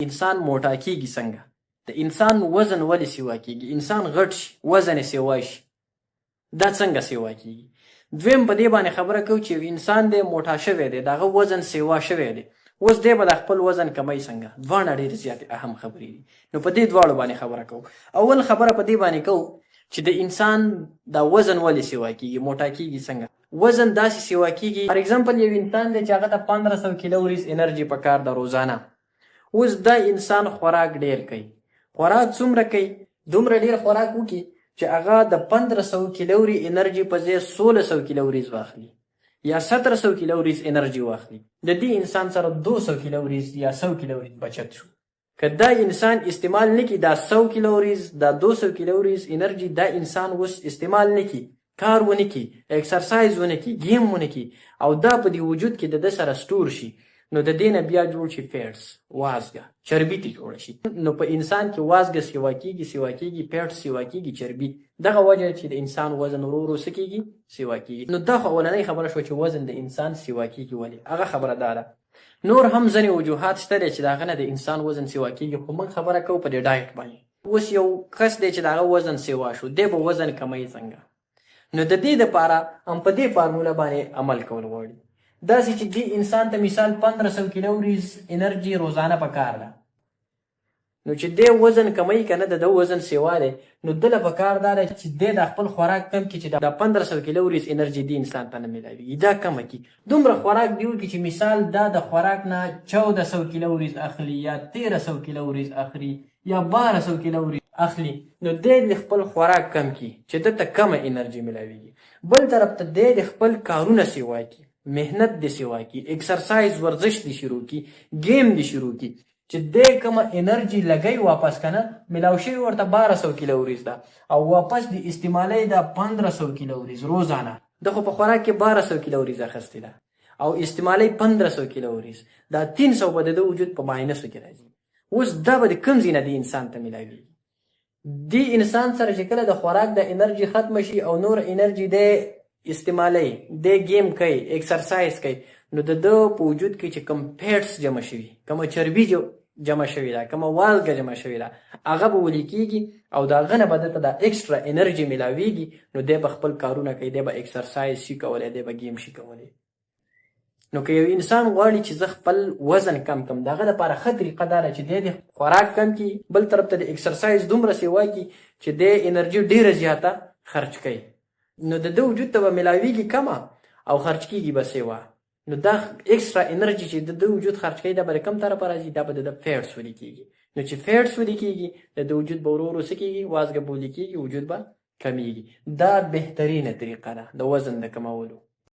انسان موټا کیږي څنګه؟ د انسان وزن ولې سیوا کیږي؟ انسان غټ شي، وزن یې سیوا شي، دا څنګه سیوا کیږي؟ دویم په دې باندې خبره کوو چې یو انسان دی، موټا شوی دی، د هغه وزن سیوا شوی دی، اوس دی به د خپل وزن کموي څنګه؟ دواړه ډېرې زیاتې اهم خبرې دي. نو په دې دواړو باندې خبره کوو. اول خبره په دې باندې کوو چې د انسان دا وزن ولې سیوا کیږي، موټا کیږي څنګه؟ وزن داسې سیوا کیږي، فار اګزامپل یو انسان دی چې هغه ته 1500 کیلوریز انرژي پکار ده روزانه. اوس دا انسان خوراک ډیر کوي، خوراک څومره کوي؟ دومره ډیر خوراک وکړي چې هغه د 1500 کیلوري انرژي په ځای 1600 کیلوریز واخلي یا 1700 کیلوریز انرژي واخلي. د دې انسان سره 200 کیلوریز یا 100 کیلوریز بچت شو. که دا انسان استعمال نه کړي دا 100 کیلوریز، دا 200 کیلوریز انرژي، دا انسان اوس استعمال نه کړي، کار ونه کړي، اکسرسایز ونه کړي، game ونه کړي او دا په دې وجود کې د ده سره store شي، نو د دې نه بیا جوړ شي fats، وازګه، چربي ترې جوړه شي. نو په انسان کې وازګه سیوا کیږي، سیوا کیږي، fats سیوا کیږي، چربي. دغه وجه چې د انسان وزن ورو ورو څه کیږي؟ سیوا کیږي. نو دا خو اولنۍ خبره شوه چې وزن د انسان سیوا کیږي ولې. هغه خبره دا ده، نور هم ځینې وجوهات شته دی چې د هغه نه د انسان وزن سیوا کیږي، خو موږ خبره کوو په دې diet باندې. اوس یو کس دی چې د هغه وزن سیوا شو، دی به وزن کموي څنګه؟ نو د دې دپاره هم په دې فارموله باندې عمل کول غواړي، داسې چې دې انسان ته مثال 1500 کیلوریز انرژي روزانه پکار ده. نو چې دی وزن کموي که نه، د ده وزن سیوا دی، نو ده له پکار دا دی چې دی د خپل خوراک کم کړي چې دا 1500 کیلوریز انرژي دې انسان ته نه میلاویږي، دا کمه کړي. دومره خوراک دی وکړي چې مثال دا د خوراک نه 1400 کیلوریز اخلي یا 1300 کیلوریز اخلي یا 1200 کیلوریز اخلي، نو دی د خپل خوراک کم کړي چې ده ته کمه انرژي میلاویږي. بل طرف ته دی د خپل کارونه سیوا کړي، محنت دې سیوا کړي، اکسرسایز ورزش دې شروع کړي، game دې شروع کړي چې دی کومه انرژي لګوي واپس که نه میلاو شوي ورته 1200 کیلوریز ده او واپس د استعمالوي دا 1500 کیلوریز روزانه. ده خو په خوراک کې 1200 کیلوریز اخیستې ده او استعمالوي 1500 کیلوریز، دا 300 به د ده وجود په ماینسو کې راځي. اوس دا به د کوم ځای نه دې انسان ته میلاویږي؟ دې انسان سره چې کله د خوراک د انرژي ختمه شي او نور انرژي دی استعمالوي، دی game کوي، اکسرسایز کوي، نو د ده په وجود کې چې کوم fats جمع شوي، کومه چربي جمع شوې ده، کومه والګه جمع شوې ده، هغه به ولي کېږي او د هغه نه به ده ته دا extra انرژي میلاویږي. نو دی به خپل کارونه کوي، دی به اکسرسایز شي کولی، دی به game شي کولی. نو که یو انسان غواړي چې زه خپل وزن کم کړم، د هغه لپاره ښه طریقه دا ده چې دی د خوراک کم کړي، بل طرف ته د اکسرسایز دومره سیوا کړي چې دی انرژي ډېره زیاته خرج کوي، نو د ده وجود ته به میلاویږي کمه او خرج کیږي به سیوا. نو دا extra انرژي چې د ده وجود خرج کوي، دا به د کوم طرفه راځي؟ دا به د ده fats ولي کیږي. نو چې fats ولي کیږي، د ده وجود به ورو ورو څه کیږي؟ وازګه به ولي کیږي، وجود به کمیږي. دا بهترینه طریقه ده د وزن د کمولو.